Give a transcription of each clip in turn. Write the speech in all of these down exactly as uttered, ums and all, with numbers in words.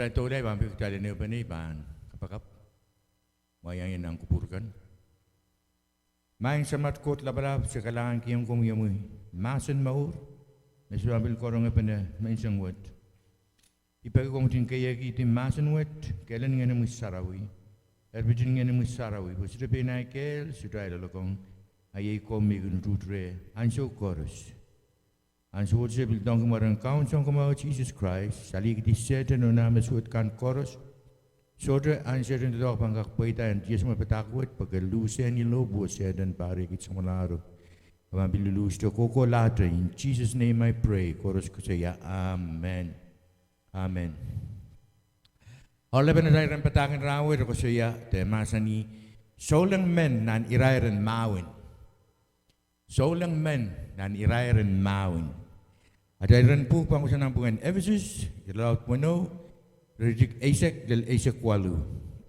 Kitail doula, I pahn pil kitail en ehupene, I pahn kapakap. Mwahieng nan kupwur kan. Maing Samat Koht Lapalap, se kalahngankihong komwi omwi mahsen mour me se pahn pil karonge pene menseng wet. I peki komwi en keiekihdi mahsen wet, kehlen Ngehnomwi Sarawi, erpitin Ngehnomwi Sarawi, pwe sohte pein ahi kehl, sohte ahi loalokong, a iei komwi me kin utuht reh ansou koaros. Ansou wet se pil dohngki mwaren Kaun Sounkomour Sises Krais, salihkidi Sehdan oh nah me suwed kan koaros. Sohte ahn Sehdan doadoahk pahn kak pweida en dies me padahk wet, pwe ke luhsehn ilopu oh Sehdan pahrehki samwalahro. Ke pahn pil luluhste kohkohlahte. In Jesus' name I pray. Koaros koasoia, amen. Amen. Oaralapen atail iren padahk en rahnwet koasoia de mahsanih, Souleng Men nan Irairen Mahwin. Souleng Men nan Irairen Mahwin. Atail iren pwuhk pahn kohsang nan pwuhken Epesus, irelaud weneu, iretikitik eisek lel eisek waluh.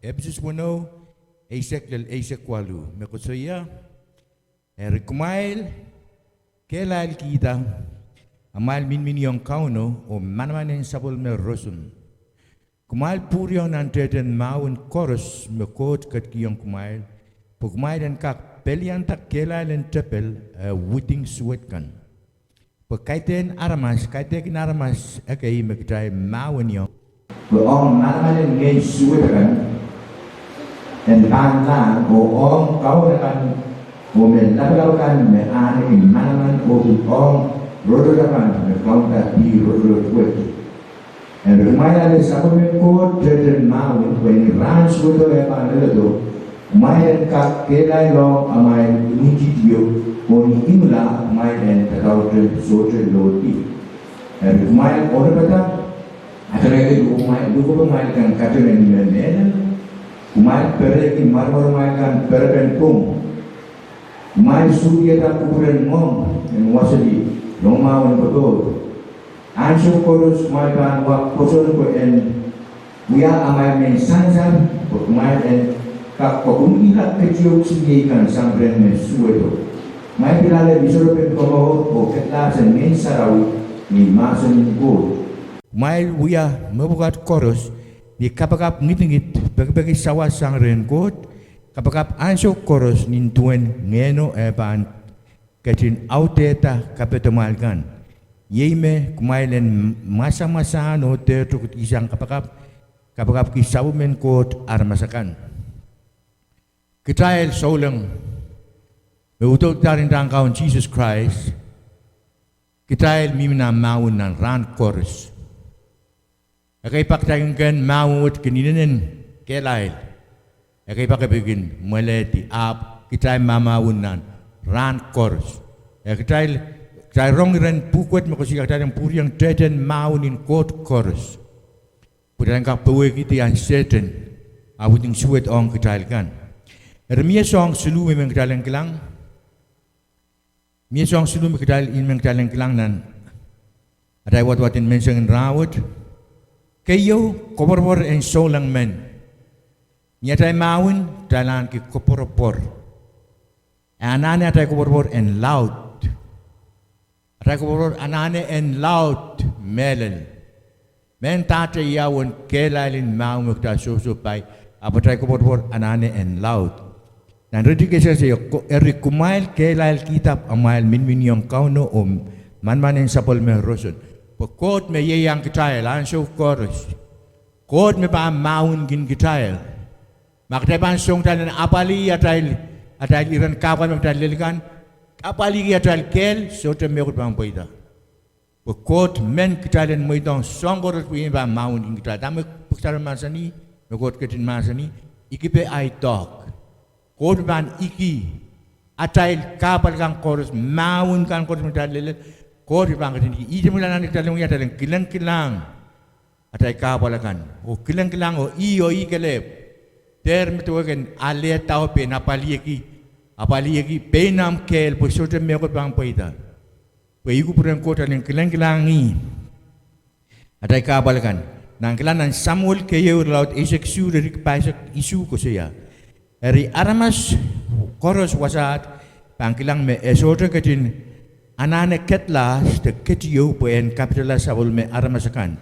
Epesus weneu, eisek lel eisek waluh. Me koasoia, Eri kumwail kehlailkihda amwail miniminiong Kauno oh manaman en sapwellime roson. Kumwail pwuriong nan tehten mahwin koaros me Koht ketikihong kumwail, pwe kumwail en kak pelianda kehlail en tepel, eh, widing suwed kan. Pwe kaidehn aramas, kaidehkin aramas ekei me kitail mahweniong, pwe ong manaman en ngehn suwed akan en pahnlahng, oh ong kaun akan, oh me lapalap akan me ahneki manaman, oh pil ong rotorot akan me kaunda dih rotorot wet. Eri kumwail ale sapwellimen Koht tehten mahwin, pwe ni rahn suwedo eh pahn leledo, kumwail en kak kehlailong amwail imwintihtio, oh ni imwila kumwail en dadaur sohte lohdi. Eri kumwail orepada, aterehki luhkepomwail kan katengeni me mehlel, kumwail perehki mwaremwaremwail kan perepen pwung. Kumwail sudiada kupwuren ngoang en waseli rongamwahu en popohl. Ansou koaros kumwail pahn wah pwoson pwe en wia amwail mehn sanasan, pwe kumwail en kak pwungihala ketieu kesiluh kan sang rehn me suwedo. Kumwail pil ale misorepen komour oh kedlahs en Ngehn Sarawi ni mahsen en Koht. Kumwail wia mepwukat koaros ni kapakap ngidingid, pekipeki sawas sang rehn Koht, kapakap ansou koaros ni duwen Ngehno eh pahn ketin audehda kapehdamwail kan. Iei me kumwail en mwasamwasahn oh dehr tokedihsang kapakap, kapakapki sapwellimen Koht aramas akan. Kitail souleng me udoudkidahr ntahn Kaun Sises Krais, kitail mihmi nan mahwin nan rahn koaros. Ekei pak kitail kin kehn mahwin wet kin inenen kehlail. Ekei pak e pil kin mwelehdi, ahpw kitail mahmahwin nan rahn koaros. Eh, kitail, kitail rong iren pwuhk wet me koasoia kitail en pwuriong tehten mahwin en Koht koaros, pwe kitail en kak powehkihdi ahn Sehdan ah widing suwed ong kitail kan. Eri mie soahng siluh me I men kitail en kilang. Mie soahng siluh me kitail, I men kitail en kilang nan atail wadawad en menseng en rahnwet. Keieu, koapworopwor en souleng men. Ni atail mahwin, kitail ahneki koapworopwor. E anahne atail koapworopwor en laud. Atail koapworopwor anahne en laud mehlel. Mehndahte ia uwen kehlail en mahwin me kitail sohsohpai, ahpw atail koapworopwor anahne en laud. Nan iretikitik eisek, eri kumwail kehlailkihda amwail miniminiong Kauno oh manaman en sapwellime roson. Pwe Koht me ieiang kitail ansou koaros. Koht me pahn mahwinkin kitail. Ma kitail pahn song kitail en apwalih atail, atail iren kahpwal me kitail lel kan, apwalihki atail kehl, sohte mehkot pahn pweida. Pwe Koht men kitail en mweidohng soahng koaros pwe ih me pahn mahwinkin kitail. Dahme pwuhk sarawi mahsanih, me Koht ketin mahsanih, I kipe ahi doahk. Koht me pahn iki atail kahpwal kan koaros, mahwin kan koaros me kitail lel, Koht me pahn ketin iki. Ihte me kitail anahne kitail en wia, atail en kilengkilang atail kahpwal akan. Oh kilengkilang oh ih oh ih kelehpw. Dehr medewehki en alehda oh pein apwalihki, apwalihki pein ahmw kehl pwe sohte mehkot pahn pweida. Pwe ih kupwuren Koht, atail en kilengkilang ih atail kahpwal akan. Nan kilang nan Samuel keieu, irelaud eisek isuh, iretikitik pahisek isuh koasoia, eri aramas koaros wasaht pahn kilang me e sohte ketin anahne kedlahs de ketieu pwe en kapitala sapwellime aramas akan.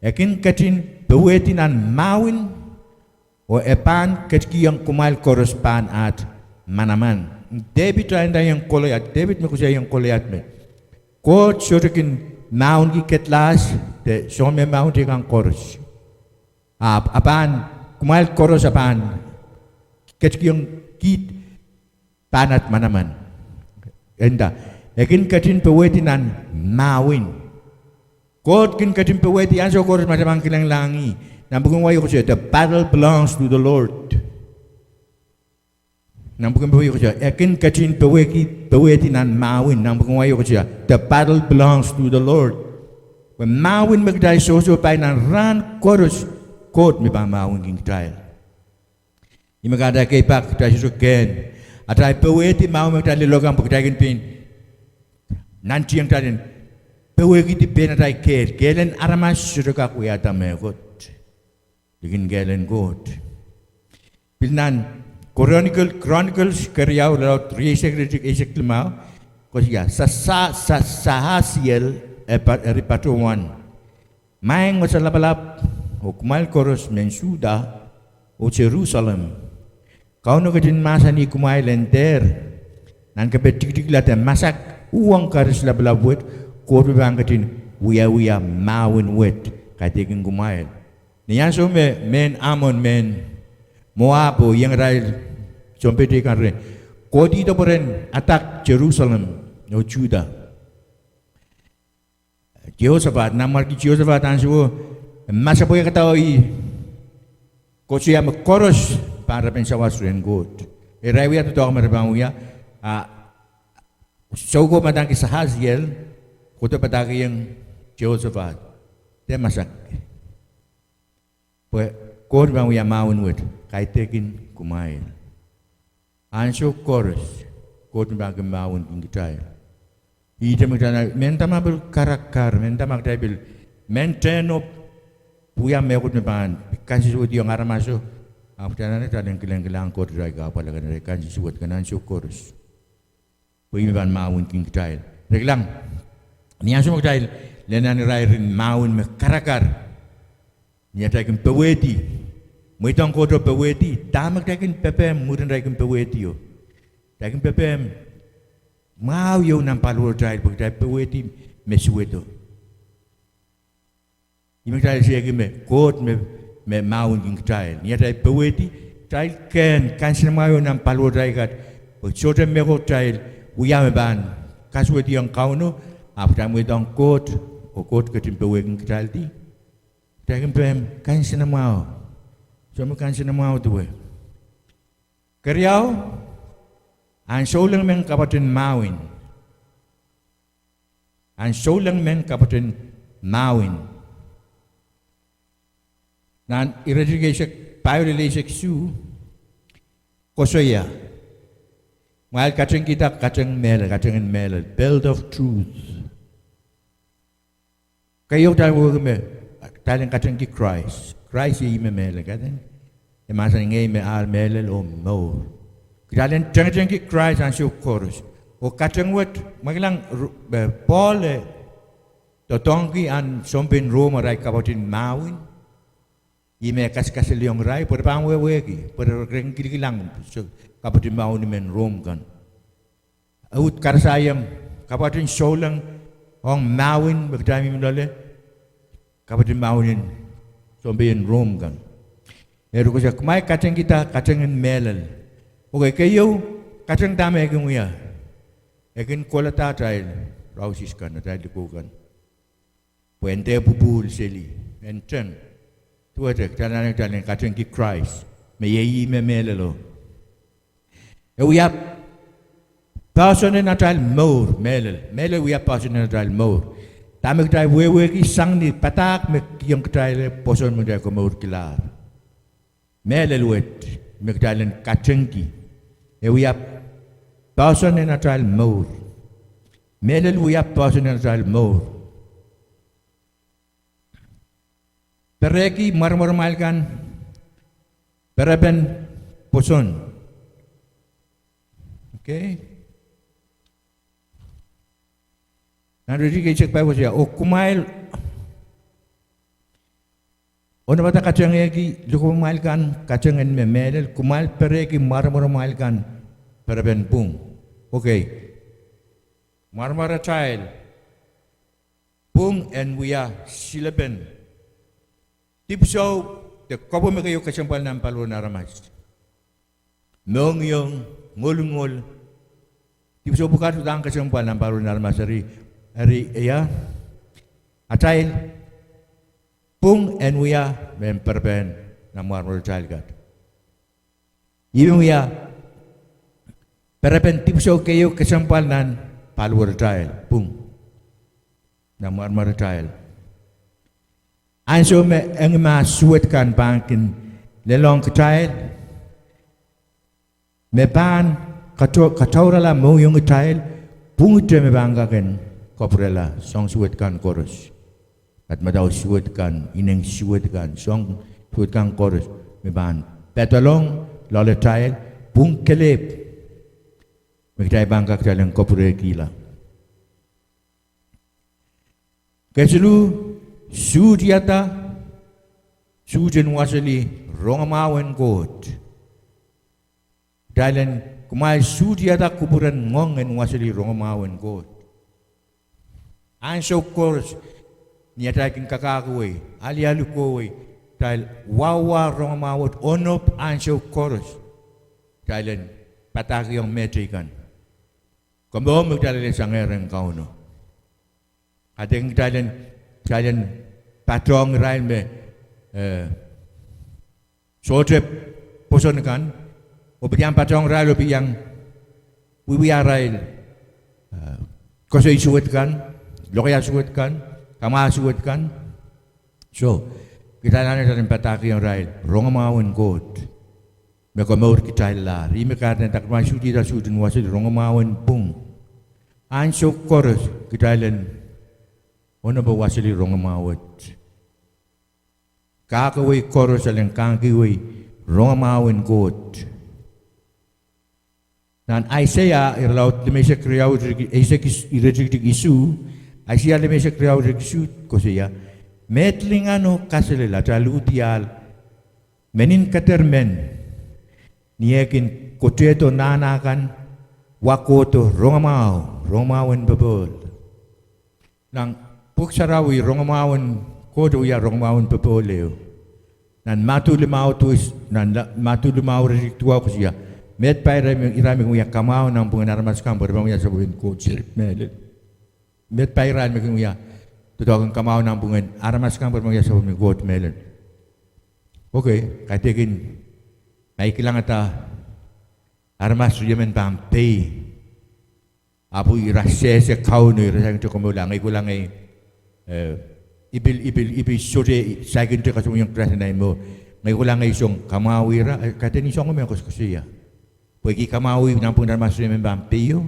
E kin ketin powehdi nan mahwin, oh e pahn ketikihong kumwail koaros pahn aht manaman. Depit ah ndaiong Kolaiat, Depit me koasoiaiong Kolaiat me, Koht sohte kin mahwenki kedlahs de soangen mahwen teikan koaros. Ahpw, a pahn, kumwail koaros a pahn ketikihong kiht pahn aht manaman. E nda, e kin ketin powehdi nan mahwin. Koht kin ketin powehdi ansou koaros ma kitail pahn kilenglahng ih. Nan pwuken wai e koasoia, the battle belongs to the Lord. Nan pwuken wai e koasoia, e kin ketin powehdi, powehdi nan mahwin. Nan pwuken wai e koasoia, the battle belongs to the Lord. Pwe mahwin me kitail sohsohpai nan rahn koaros, Koht me pahn mahwenki kitail. Ih me kahrehda ekei pak kitail sohte kehn atail powehdi mahwin me kitail lellohng kan pwe kitail kin pein nantihong kitail en powehkihdi pein atail kehl. Kehl en aramas sohte kak wiahda mehkot likin kehl en Koht. Pil nan Chronicle, Chronicles keriau, irelaud rieisek, iretikitik eisek limau, koasoia, Sa, Sa, Sa, Sahasiel, e pa, eri patohwan, Maing Wasa Lapalap, oh kumwail koaros mehn Suhda oh Serusalem, Kauno ketin mahsanih kumwail en dehr nan kepe tikitikla de masak uhwong karis lapalap wet, Koht me pahn ketin wiawia mahwin wet kaidehkin kumwail. Ni ansou me mehn Amon, mehn Moab oh iengarail sounpei teikan re kohdihdo pwe ren attack Serusalem oh Suhda, Seosafat, nanmwarki Seosafat ansowo, e masepwehkada oh koasoia me koaros pahn repen sawas rehn Koht. Eri wia doadoahk me re pahn wia, a soukohp me adaneki Sahasiel kohdo padahkihong Seosafat, dehr masak, pwe Koht pahn wia mahwin wet kaidehkin kumwail. Ansou koaros Koht pahn kin mahwenki kitail. Ihte me kitail, mehnda ma pil karakar, mehnda ma kitail pil, mehnda ma wia mehkot me pahn kansensuwediong aramaso, ahpw kitail anahne kitail en kilenglahng Koht irail kahpwal akan, irail kansensuwed kan ansou koaros, pwe ih me pahn mahwenki kitail. Re kilang, ni ansou me kitail lel nan irair en mahwin me karakar, ni atail kin powehdi, mweidohng Koht oh powehdi, dahme kitail kin pepehm mwurin atail kin powehdi o? Kitail kin pepehm mwahu ieu nan paliwaratail pwe kitail powehdi me suwedo. Ih me kitail sehki me Koht me, me mahwenki kitail. Ni atail powehdi, kitail kehn kansenamwahu ieu nan paliwaratail kat, pwe sohte mehkot kitail wia me pahn kasuwediong Kauno, ahpw kitail mweidohng Koht, oh Koht ketin powehki kitaildi. Kitail kin pehm kansenamwahu. Soh me kansenamwahu duwe. Keriau, ahn souleng men kapwoaten mahwin. Ahn souleng men kapwoaten mahwin. Nan iretikitik eisek, pahieu lel eisek isuh, koasoia, kumwail katengkihda kateng mehlel, katengen mehlel, belt of truth. Keieu kitail wehwehki me, kitail en katengki Krais. Krais iei ih me mehlel, kaidehn e mahsanih, ngehi me ahl, mehlel oh mour. Kitail en tengetengki Krais ansou koaros. Oh kateng wet, ma kilang, eh, Pohl e doadoahngki ahn sounpein Rom arail kapwoaten mahwin. Ih me kasikasiliong irail pwe re pahn wehwehki, pwe re kin kilikilang kapwoaten mahwin en mehn Rom kan. E uhd karasaiong kapwoaten souleng ong mahwin me kitail mihmi loale, kapwoaten mahwin en sounpeien Rom kan. Eri koasoia, kumwail katengkihda katengen mehlel. Okay, keieu, kateng dahme e kin wia? E kin kolada atail rausis kan, atail likou kan, pwe en dehr pwupwul seli, en teng. Duwehte kitail anahne kitail en katengki Krais, me iei ih me mehlelo. E wia poahsoan en atail mour, mehlel. Mehlel wia poahsoan en atail mour. Dahme kitail wehwehki sang ni padahk me kihong kitail pwoson me kitail komourkilahr. Mehlel wet me kitail en katengki. E wia poahsoan en atail mour. Mehlel wia poahsoan en atail mour. Perehki mwaremwaremwail kan, perepen pwoson. Okay? Nan iretikitik eisek pahieu koasoia, oh kumwail, Onopada katengehki luhkumwail kan katengen me mehlel, kumwail perehki mwaremwaremwail kan perepen pwung. Okei. Mwaremwaratail. Pwung en wia silepen dipwisou de kopwomw keieu kesempwal nan paliwaren aramas. Mohngiong, ngolngol, dipwisou pwukat uhdahn kesempwal nan paliwaren aramas. Eri, eri, ia, atail pwung en wia mehn perepen nan mwaremwaratail kat. Ih me wia perepen dipwisou keieu kesempwal nan paliwaratail, pwung, nan mwaremwaratail. Ansou me engimah suwed kan pahn kin lelohng kitail, me pahn kato-, kataurala mohngiongitail, pwungte me pahn kak en kapwurehla soahng suwed kan koaros. Madamadau suwed kan, ineng suwed kan, soahng suwed kan koaros me pahn pedolong loalatail, pwung kelehpw me kitail pahn kak kitail en kapwurehkihla. Kesiluh, suhtiada, suht en waseli rongamwahu en Koht. Kitail en, kumwail suhtiada kupwuren ngoang en waseli rongamwahu en Koht. Ansou koaros, ni atail kin kakahkawei, alialu kohwei, kitail wahwa rongamwahu wet onop ansou koaros. Kitail en padahkihong mehteikan. Komour me kitail ale sangehr rehn Kauno. Kaidehn kitail en, kitail en patohng irail me, eh, sohte pwoson kan, oh pil iang patohng irail, oh pil iang wiewia irail, eh, koasoi suwed kan, lokaia suwed kan, kamwahu suwed kan. Soh, kitail anahne kitail en padahkihong irail rongamwahu en Koht me komourkitailla. Ih me kahrehda kumwail suhtiada suht en waseli rongamwahu en pwung. Ansou koaros kitail en onop oh waseli rongamwahu wet. Kahkawei koaros kitail en kangkihwei rongamwahu en Koht. Nan Aiseia irelaud limeisek riau, eisek, iretikitik isuh, Aiseia limeisek riau iretikitik isuh koasoia, meid lingan oh kaselel atail uhdiahl, menin keder men, ni eh kin kotehdo nahna kan, wa kohdo rongamwahu, rongamwahu en popohl. Nan Pwuhk Sarawi rongamwahu en Koht wia rongamwahu en popohl ehu. Nan Madiu limau duwes, nan la-, Madiu limau iretikitik duwau koasoia, meid pai irail me, irail me kin wia kamwahu nanpwungen aramas kan pwe re pahn wia sapwellimen Koht seri mehlel. Meid pai irail me kin wia doadoahk en kamwahu nanpwungen aramas kan pwe re pahn wia sapwellimen Koht mehlel. Okei, kaidehkin, ma I kilangada aramas riemen pahn pei, ahpw ira sehse Kauno, ira saikinte komourla, ngehi kohla ngehi, eh, I pil, I pil, I pil sohte saikinte koasoanehdi Krais nan ei mour. Ngehi kohla ngehi song kamwahu ira, eh, kaidehn I song me koasokoasoia. Pwehki I kamwahu nanpwungen aramas riemen pahn peio,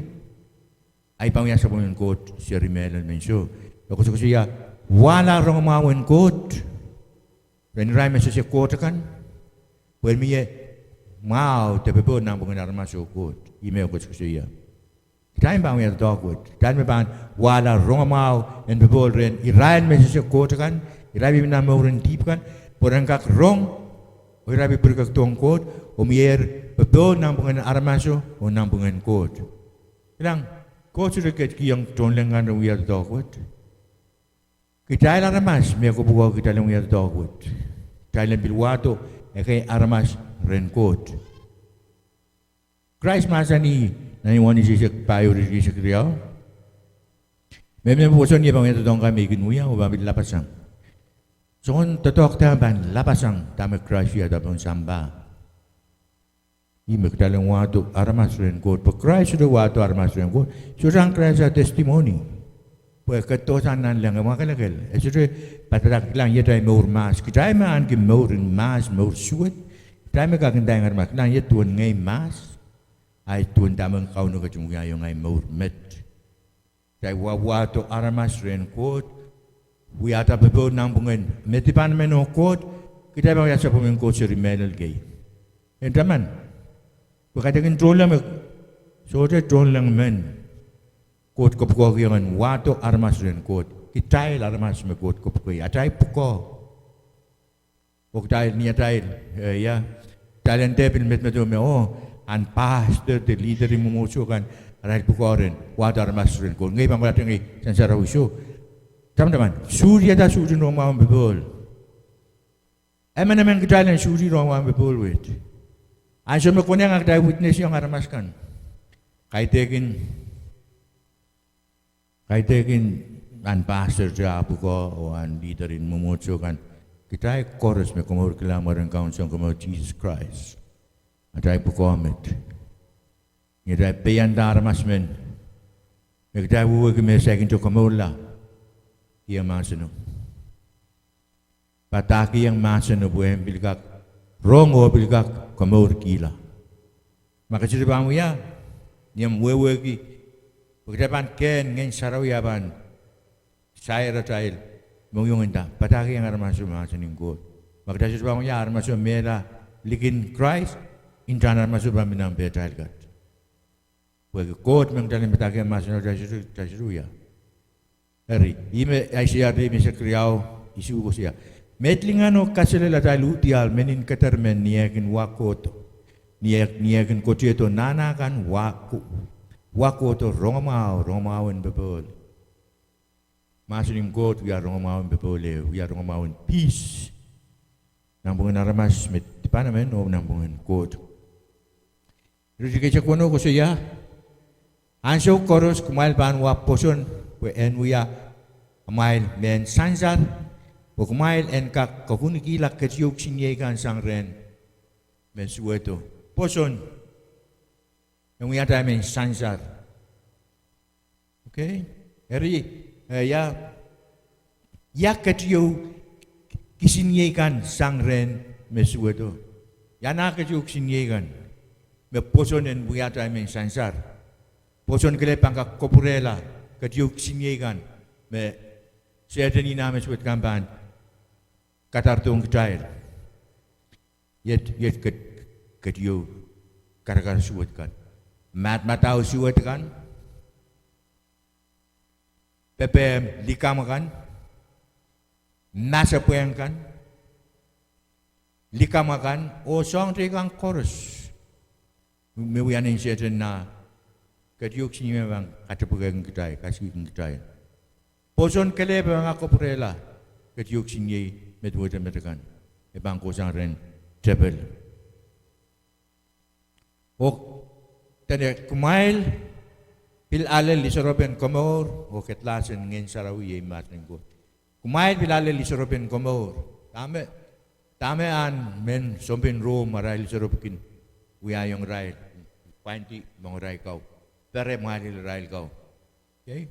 ahi pahn wia sapwellimen Koht seri mehlel men soh. E koasokoasoia, wahla rongamwahu en Koht rehn irail me sehse Koht akan, pwe mie mwahu de popohl nanpwungen aramas oh Koht. Ih me e koasokoasoia. Kitail pahn wia doadoahk wet. Kitail me pahn wahla rongamwahu en popohl rehn irail me sehse Koht akan, irail me pil nan mouren dihp kan, pwe ren kak rong, oh irail pil pirikekdohng Koht, oh mier popohl nanpwungen aramaso oh nanpwungen Koht. Kilang, Koht sohte ketikihong tohnleng kan re wia doadoahk wet. Kitail aramas me e kopwukoahki kitail en wia doadoahk wet. Kitail en pil wahdo ekei aramas rehn Koht. Krais mahsanih nan Iohanes eisek pahieu, iretikitik eisek riau, mehmen me pwoson ie pahn wia doadoahk kan me I kin wia oh pahn pil lapasang. Soangen doadoahk dahme pahn lapasang dahme Krais wiahda pohn sampah. Ih me kitail en wahdo aramas rehn Koht, pwe Krais sohte wahdo aramas rehn Koht, sohte ahn Krais ah testimony. Pwe e ketidohsang nanleng, e mwakelekel, e sohte padapadahk kilang iet ahi mour mahs. Kitail me ahneki mour en mahs, mour suwed. Kitail me kak ndahiong aramas, kilang iet duwen ngehi mahs, ahi duwen dahme Kauno ketin wiahiong ahi mour met. Kitail wahwahdo aramas rehn Koht, wiahda popohl nanpwungen me dipan men oh Koht, kitail pahn wia sapwellimen Koht seri mehlel kei. En taman, pwe kaidehkin tohnleng me, sohte tohnleng men Koht kopwukoahkihong en wahdo aramas rehn Koht. Kitail aramas me Koht kopwukei, atail pwukoa. Oh kitail ni atail, eh, ia, kitail en dehr pil medemedewe me, oh, ahn pastor de leader en mwomwohdiso kan, arail pwukoa ren wahdo aramas rehn Koht. Ngehi pahn kohla, ngehi sansarawi soh. Tamataman, suhtiada suhtin rongamwahu en popohl. Emenemen kitail en suhti rongamwahu en popohl wet. Ansou me konehng a kitail witnessiong aramas kan, kaidehkin, kaidehkin ahn pastor te ah pwukoa oh ahn leader en mwomwohdiso kan, kitail koaros me komourkihla mwaren Kaun Sounkomour Sises Krais, atail pwukoa met. Ni atail peianda aramas men, me kitail wehwehki me saikinte komourla, kihong mahseno. Padahkihong mahseno pwe en pil kak rong oh pil kak komourkihla. Ma kitail sohte pahn wia, ni omw wehwehki pwe kitail pahn kehn Ngehn Sarawi ah pahn sair atail mohngiong, nda padahkihong aramaso mahsen en Koht. Ma kitail sohte pahn wia, aramaso mehla likin Krais, ntahn aramaso pahn mi nanpwungatail kat. Pwehki Koht me kitail en padahkihong mahseno, kitail sohte, kitail sohte wia. Eri, ih me Aiseia, ih me Sekariao, isuh koasoia: Met lingan oh kaselel atail uhdiahl, men en keder men ni eh kin wa kohdo, ni eh, ni eh kin kotiedo nahna kan, wa ko-, wa kohdo rongamwahu, rongamwahu en popohl. Mahsen en Koht wia rongamwahu en popohl, e wia rongamwahu en peace. Nanpwungen aramas me dipan emen oh nanpwungen Koht. Iretikitik weneu koasoia: Ansou koaros kumwail pahn wa pwoson pwe en wia amwail mehn sansar, pwe kumwail en kak kokohwenikihlahr ketieu kisiniei kan sang rehn me suwedo. Pwoson en wia atail mehn sansar. Okay? Eri, eh, ia, ia ketieu kisiniei kan sang rehn me suwedo? Ia nah ketieu kisiniei kan me pwoson en wia atail mehn sansar? Pwoson kelehpw pahn kak kapwurehla ketieu kisiniei kan me Sehdan oh nah me suwed kan pahn kadarodohng kitail. Iet, iet ket-, ketieu karakar suwed kan: madamadau suwed kan, pepehm likamw akan, masepwehn kan, likamw akan, oh soahng teikan koaros me wia nein Sehdan nah ketieu kisiniei me pahn katepwekehkin kitail, kasikihkin kitail. Pwoson kelehpw pahn kak kapwurehla ketieu kisiniei me duwehte met akan, e pahn kohsang rehn tepel. Oh dene kumwail pil ale lisoarop en komour oh kedlahs en Ngehn Sarawi, iei mahsen en Koht. Kumwail pil ale lisoarop en komour. Dahme, dahme ahn mehn sounpei en Rom arail lisoarop kin wiahiong irail? Pwaindi moangarail kau, pere mwahliel arail kau. Okay?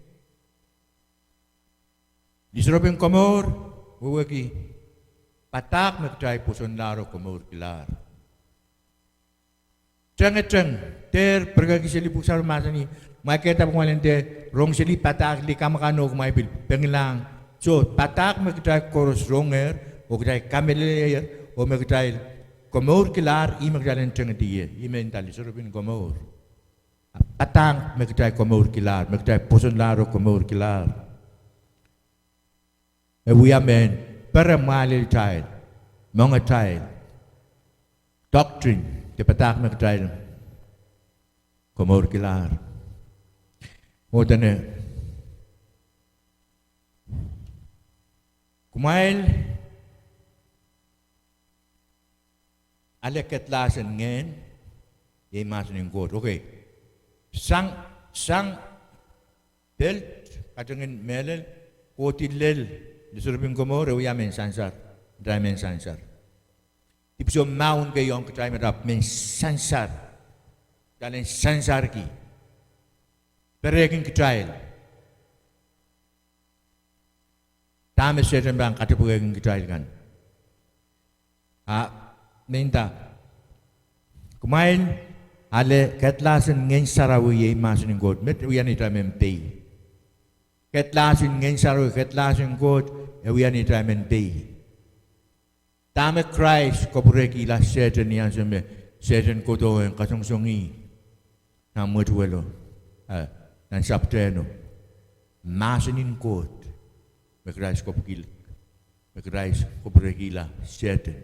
Lisoarop en komour wehwehki padahk me kitail pwosonlahr oh komourkilahr. Tengeteng, dehr pirekehki seli Pwuhk Sarawi mahsanih, kumwail kehda pwe kumwail en dehr rong seli padahk likamw akan oh kumwail pil pengilahng. Soh, padahk me kitail koaros rongehr oh kitail kamehlelehier oh me kitail komourkilahr, ih me kitail en tengedi ie. Ih me nda lisoarop en komour. Padahk me kitail komourkilahr, me kitail pwosonlahr oh komourkilahr, e wia mehn pere mwahliel atail, moangatail, doctrine, de padahk me kitail komourkilahr. Oh dene kumwail ale kedlahs en ngehn, iei mahsen en Koht. Okay. Sang, sang pelt, katengin mehlel, kohdi lel lisoarop en komour, e wia mehn sansar, atail mehn sansar. Dipwisou mahwen kei ong kitail me ahpw mehn sansar, kitail en sansarki, perehkin kitail. Dahme Sehdan pahn katepwekehkin kitail kan? A, me nda, kumwail ale kedlahs en Ngehn Sarawi, iei mahsen en Koht, met wia nein atail mehn pei. Kedlahs en Ngehn Sarawi, kedlahs en Koht, e wia nein atail mehn pei. Dahme Krais kapwurehkihla Sehdan ni ansou me Sehdan kohdo en kasongosong ih nan mwetuwelo, eh, nan sapwtehno? Mahsen en Koht me Krais kapwurehkihla, me Krais kapwurehkihla Sehdan.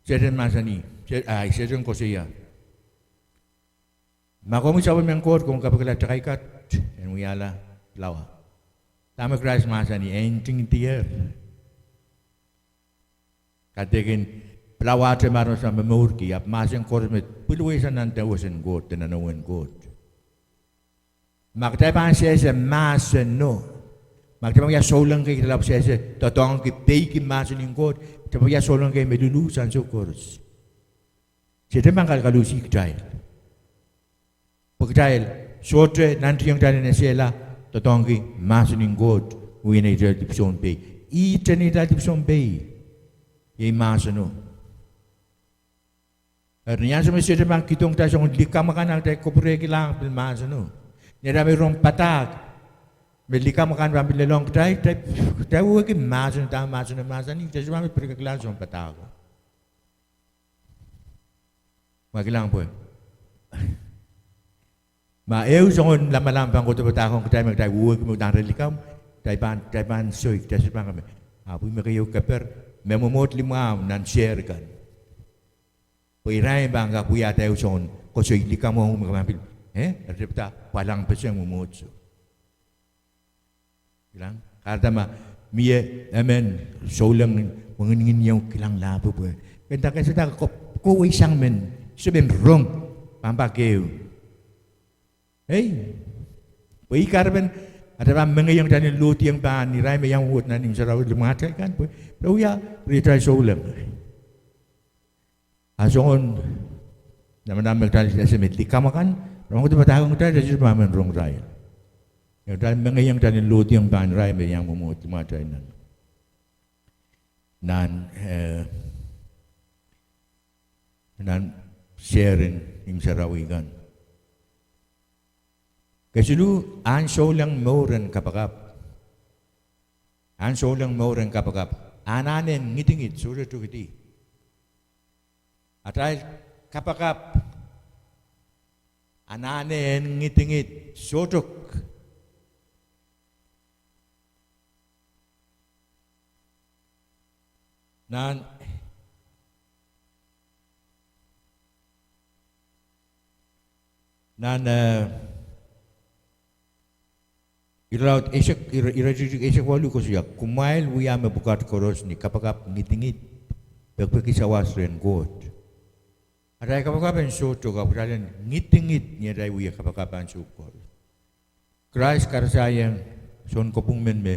Sehdan mahsanih, se-, ah, Sehdan koasoia, ma komwi sapwellimen Koht, komw kapikala takai kat en wiahla pilawa. Dahme Krais mahsanih? E ntingdier. Kaidehkin pilawahte me aramas momourki, ahpw mahsen koaros me pwilwei sang nan dewesen Koht de nan ewen Koht. Ma kitail pahn sehse mahseno, ma kitail pahn wia souleng kei, kitail ahpw sehse doadoahngki, peiki mahsen en Koht, kitail pahn wia souleng kei me luluh ansou koaros. Sehdan pahn kal-, kaluhsih kitail. Pwe kitail sohte nantihong kitail en esehla doadoahngki mahsen en Koht, oh ih neitail dipwisoun pei. Ih neitail dipwisoun pei, iei mahseno. Eri ni ansou me Sehdan pahn kihdohng kitail soangen likamw akan, a kitail kapwurehkilahng pil mahseno. Ni atail me rong padahk, me likamw akan pahn pil lelohng kitail, kitail, kitail wehwehki mahseno, dahme mahseno mahsanih, kitail sohte pahn pil pirekekla soangen padahko. Ma kilang pwe ma ehu soangen lamalam pahn kohdo padahkohng kitail me kitail wehwehki me udahn re likamw, kitail pahn, kitail pahn soi, kitail sohte pahn kak me, ahpw ih me keieu keper, me mwomwohd limwahmw nan sehr kan. Pwe irail pahn kak wiahda ehu soangen koasoi likamw ong me ke pahn pil, eh, eri depda pwalang peseng mwomwohdiso. Kilang, kahrehda ma mie emen souleng, mwenginingin ieu, kilang, lahpo pwe ke nda ke sehda, ke, ke kohwei sang men, se men rong, pahn pak ehu. Ei, pwe ih kahrepen atail pahn mengeiong kitail en lohdiong pahn irail me iang wet nan imw sarawi limwahtail kan, pwe re wia riatail souleng. A soangen lamalam me kitail ese me likamw akan, rong kitail padahkohng kitail, kitail sohte pahn men rong irail. Kitail mengeiong kitail en lohdiong pahn irail me iang mwomwohd limwahtail nan, nan, eh, nan sehr en imw sarawi kan. Kesiluh, ahn souleng mour en kapakap. Ahn souleng mour en kapakap. Anahne en ngidingid sohte tokedi. Atail kapakap, anahne en ngidingid sohte tokedi. Nan, nan, eh, irelaud eisek, ire, iretikitik eisek waluh koasoia, kumwail wia mepwukat koaros ni kapakap ngidingid, pekipeki sawas rehn Koht. Atail kapakap en sohte tok, ahpw kitail en ngidingid ni atail wia kapakap ansou koaros. Krais karasaiong sounkopwung men me,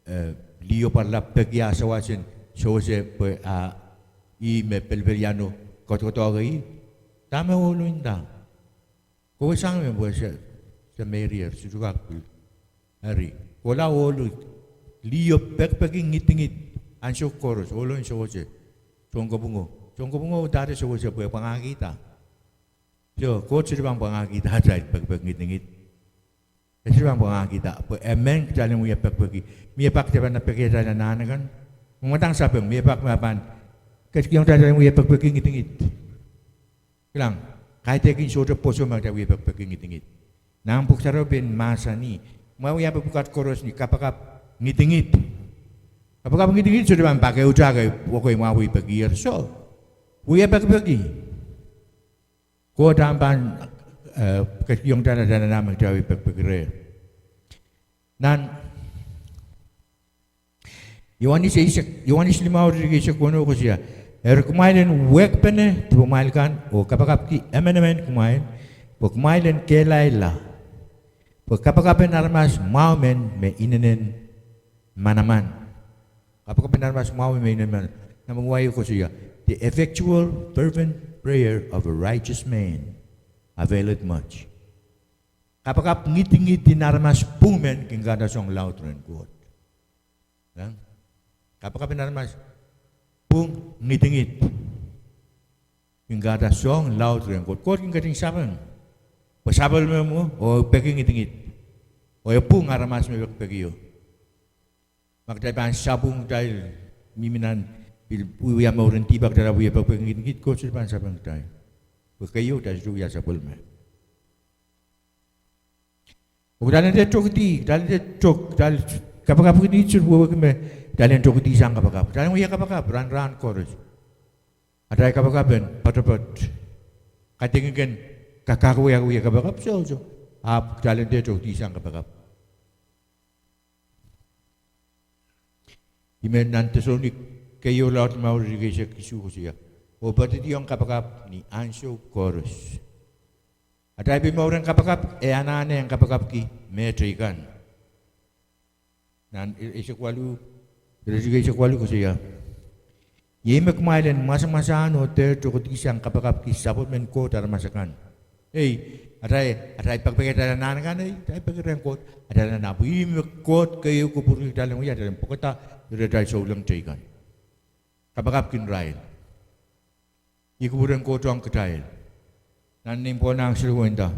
eh, liho pwarala peki ah sawas en sewese pwe, ah, ih me pelpelian oh kodokodohke ih. Dahme ohlo nda? Kohwei sang men pwe se, se merier, se sohte kak pil. Eri kohla ohlo, liho pekipeki ngidingid ansou koaros, ohlo en sewese. Sounkopwungo, sounkopwungo dahte sewese? Pwe pwangahkihda. So Koht sohte pahn pwangahkihda atail pekipeki ngidingid. E sohte pahn pwangahkihda pwe emen kitail en wia pekipeki. Mie pak kitail pahn pekier atail anahn akan. Mwadang sapeng, mie pak me pahn ketikihong kitail en wia pekipeki ngidingid. Kilang, kaidehkin sohte pwoson ma kitail wia pekipeki ngidingid. Nan pwuhk sarawi pein mahsanih, ma wia mepwukat koaros ni kapakap ngidingid. Kapakap ngidingid sohte pahn pak ehu tahke wekei mwahu pekier, so wia pekipeki. Koht ahpw pahn, eh, ketikihong kitail atail anahn me kitail wia pekipeki reh. Nan Ioanis eisek, Ioanis limau, iretikitik eisek weneu koasoia, eri kumwail en wehkpene dipamwail kan oh kapakapki emenemen kumwail, pwe kumwail en kehlailla. Pwe kapakapen aramas mwahu men me inenen manaman. Kapakapen aramas mwahu men me inenen manaman. Nan mwahu koasoia, the effectual fervent prayer of a righteous man availeth much. Kapakap ngidingid en aramas pwung men kin kahda soang laud rehn Koht. Kapakapen aramas pwung ngidingid kin kahda soang laud rehn Koht. Koht kin ketin sapeng pwe sapwellime mwo oh peki ngidingid, oh e pwung aramas me pekipekio. Ma kitail pahn sapwung, kitail mihmi nan pil wiewia mouren dihp, kitail wia pekipeki ngidingid, Koht sohte pahn sapeng kitail. Pwe keieu kitail sohte wia sapwellime. Oh kitail en dehr tokedi, kitail en dehr tok, kitail, kapakap ngidingid sohte wehwehki me kitail en tokedi sang kapakap. Kitail en wia kapakap rahn rahn koaros. Atail kapakap en poatopoat. Kaidehn ken kakahkawihwih kapakap, soh, soh. Ahpw kitail en dehr tokedihsang kapakap. Ih me nan Deselonika keieu, irelaud limau, iretikitik eisek isuh koasoia: Oh poadidiong kapakap ni ansou koaros. Atail pil mour en kapakap, e anahne en kapakapki mehteikan. Nan eisek waluh, iretikitik eisek waluh koasoia: Iei me kumwail en mwasamwasahn oh dehr tokedihsang kapakapki sapwellimen Koht aramas akan. Ei, atail, atail pekipeki atail anahn akan, ei, atail peki rehn Koht, atail anahn, ahpw ih me Koht keieu kupwurki kitail en wia, atail en pwekada irehtail souleng teikan. Kapakap kin irail. Ih kupwuren Koht ong kitail. Nan nein Pohl nahn siluh, nda: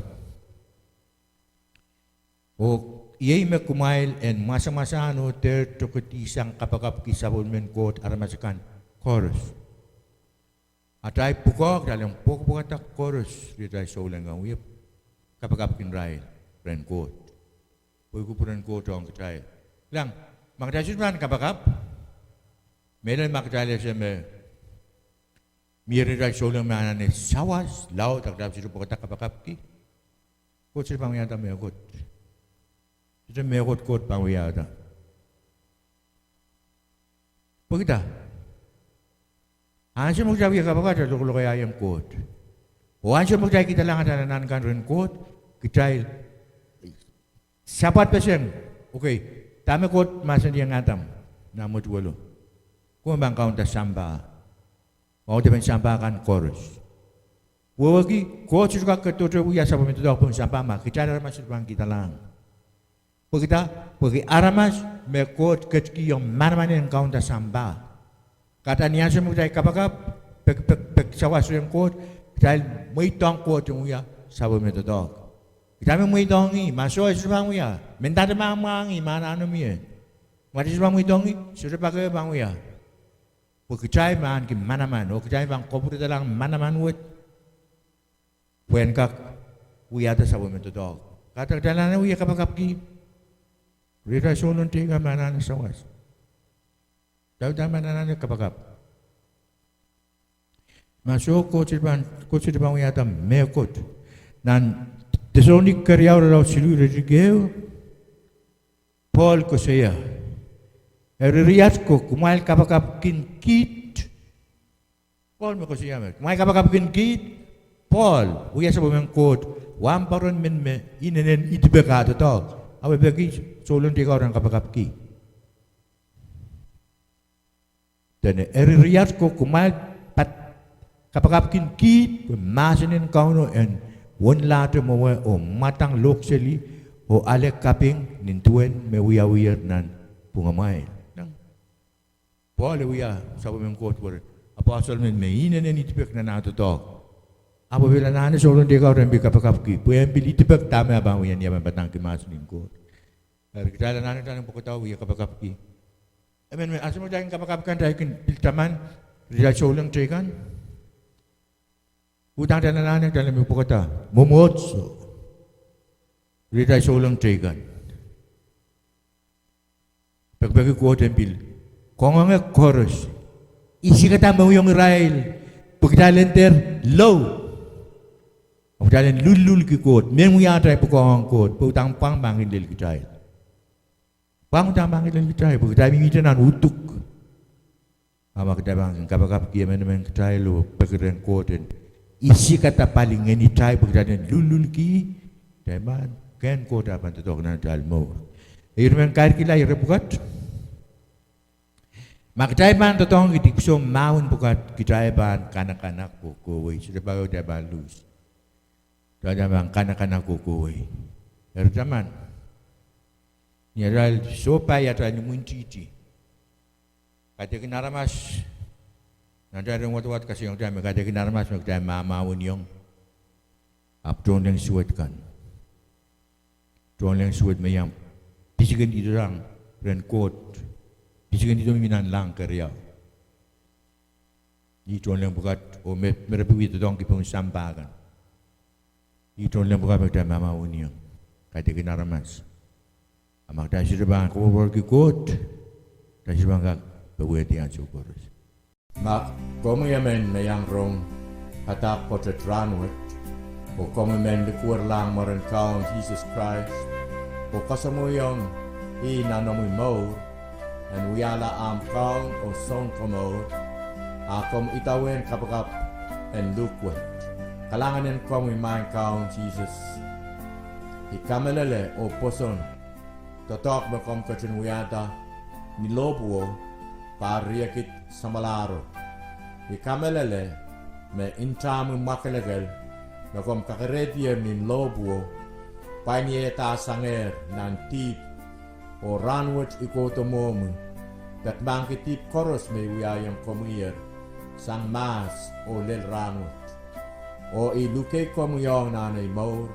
Oh iei me kumwail en mwasamwasahn oh dehr tokedihsang kapakapki sapwellimen Koht aramas akan koaros. Atail pwukoa, kitail en pwekada koaros irehtail souleng kan, wia kapakap kin irail rehn Koht. Pwe ih kupwuren Koht ong kitail. Kilang, ma kitail sohte pahn kapakap, mehlel ma kitail ese me mie irehtail souleng me anahne sawas, laud, a kitail sohte pwekada kapakapki, Koht sohte pahn wiahda mehkot. Sohte mehkot Koht pahn wiahda. Pwekida? Ansou me kitail wia kapakap, kitail lokolokaiahiong Koht. Oh ansou me kitail kihdahiong atail anahn kan rehn Koht, kitail sapwad peseng. Okay, dahme Koht mahsanihong Adam nan mwetuwelo? Komw pahn kaunda sampah, waundepen sampah kan koaros. Wehwehki, Koht sohte kak ketidohte wia sapwellime doadoahk pohn sampah ma kitail aramas sohte pahn kihdahiong. Pwekida? Pwehki aramas me Koht ketikihong manaman en kaunda sampah. Kahrehda ni ansou me kitail kapakap, pek, pek, pek sawas rehn Koht, kitail mweidohng Koht en wia sapwellime doadoahk. Kitail me mweidohng ih, ma soh e sohte pahn wia. Mendahte ma mwahngih, ma anahne mie, ma kitail sohte pahn mweidohng ih, sohte pak e pahn wia. Pwe kitail me ahneki manaman, oh kitail pahn kapwurehdalahng manaman wet pwe en kak wiahda sapwellime doadoahk. Kahrehda kitail anahne wia kapakapki irehtail souleng teikan me anahne sawas. Kitail anahne kapakap. Ma soh, Koht sohte pahn, Koht sohte pahn wiahda mehkot. Nan Deselonika keriau, irelaud siluh, iretikitik ehu, Pohl koasoia: Eri riat ko, kumwail kapakap kin kiht. Pohl me koasoia me kumwail kapakap kin kiht. Pohl, wia sapwellimen Koht, wahm poaren men me inenen idipek ah doadoahk. Ahpw e peki souleng teikan en kapakapki. Dene, eri riat ko, kumwail pahn kapakap kin kiht, pwe mahsen en Kauno en wenlahte mwowe oh mwadang lohkseli oh ale kaping nin duwen me wiawiher nan pwungamwail. Pohl e wia sapwellimen Koht weren aposel men me inenen idipek nan ah doadoahk. Ahpw e pil anahne souleng teikan en pil kapakapki pwe en pil idipek dahme e pahn wia ni e pahn padahngki mahsen en Koht. Eri kitail anahne, kitail en pwekada wia kapakapki. Emen me ansou me kitail kin kapakap kan, kitail kin pil taman irehtail souleng teikan. Uhdahn kitail anahne, kitail en pwekada mwomwohdiso irehtail souleng teikan. Pekipeki Koht en pil kangoange koaros, isikada mohngiong irail, pwe kitail en dehr lou, ahpw kitail en lullulki Koht me wia atail pwukoa ong Koht, pwe uhdahn pwang pahn kin lel kitail. Pwang uhdahn pahn kin lel kitail pwe kitail mihmihte nan uduk. A ma kitail pahn kin kapakapki emenemen kitail oh peki rehn Koht en isikada pali ngenitail pwe kitail en lullulki, kitail pahn, kehn Koht ah pahn doadoahk nan atail mour. Eri men kaidehn kitail ire pwukat. Ma kitail pahn doadoahngki dipwisou mahwen pwukat, kitail pahn kanakana kohkohwei, sohte pak kitail pahn lose. Kitail pahn kanakana kohkohwei. Eri taman, ni atail sohpai atail imwintihti, kaidehkin aramas, nan atail rehn wadawad kasehng kitail me kaidehkin aramas me kitail mahmahweniong, ahpw tohnleng suwed kan, tohnleng suwed me iang pisikindidolahng rehn Koht, pisikindidolahng mihmi nanleng keriau. Ih tohnleng pwukat, oh me, me re pil wie doadoahngki pohn sampah kan. Ih tohnleng pwukat me kitail mahmahweniong, kaidehkin aramas. A ma kitail sohte pahn koapworopworki Koht, kitail sohte pahn kak powehdi ansou koaros. Ma komwi emen me iang rong padahk pwoatet rahnwet, oh komwi men likwerlahng mwaren Kaun Sises Krais, oh koasoamweiong ih nan omwi mour en wiahla ahmw Kaun oh Sounkomour, a komw idawehn kapakap en luhk wet. Kalahngan en komwi Maing Kaun Sises. I kamehlele oh pwoson doadoahk me komw ketin wiahda ni lohpwuo, pahr riekid samwalahro. I kamehlele me ntahmwi mwakelekel me komw kakerehdier ni lohpwuo, pwain iehdasangehr nan dihp oh rahnwet I kohdo mwohmwi, peki mahkpen dihp koaros me I wiahiong komwiher sang mahs oh lel rahnwet. Oh I luke komwi ong nan ei mour,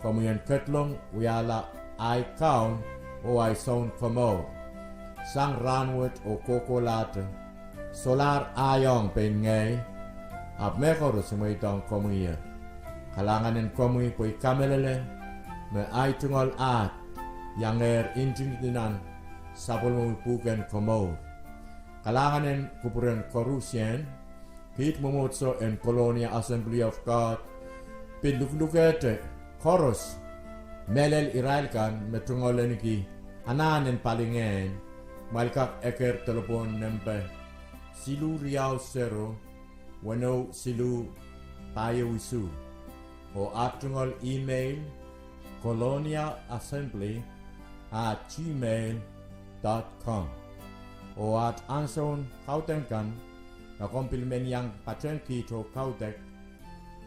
komwi en ketlong wiahla ahi Kaun oh ahi Sounkomour sang rahnwet oh kohkohlahte. Solahr ahi ong pein ngehi, ahpw mehkoaros I mweidohng komwiher. Kalahngan en komwi pwe I kamehlele me ahi tungoal ahd iangehr ntingdi nan sapwellimomwi pwuhken komour. Kalahngan en kupwuren koarusie. Kiht mwomwohdiso en Colonia Assembly of God pil luhlukehte koaros, mehlel irail kan me tungoal ahneki anahn en palingehn, kumwail kak eker delepwohn nempe siluh riau sero, weneu siluh, pahieu isuh. Oh aht tungoal email, colonia assembly at gmail dot com. Oh aht ansoun kaudok kan, ma komw pil men iang patehng kiht oh kaudok,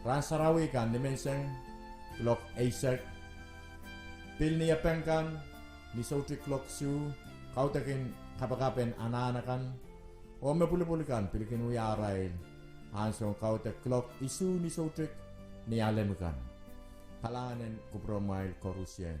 rahn sarawi kan nimenseng kuloak eisek, pil Niepeng kan ni soutik kuloak isuh, kaudok en kapakap en anahn akan, oh me pwulopwul kan pil kin wia arail ansoun kaudok kuloak isuh ni soutik Nialem kan. Kalahngan en kupwuromwail koarusie.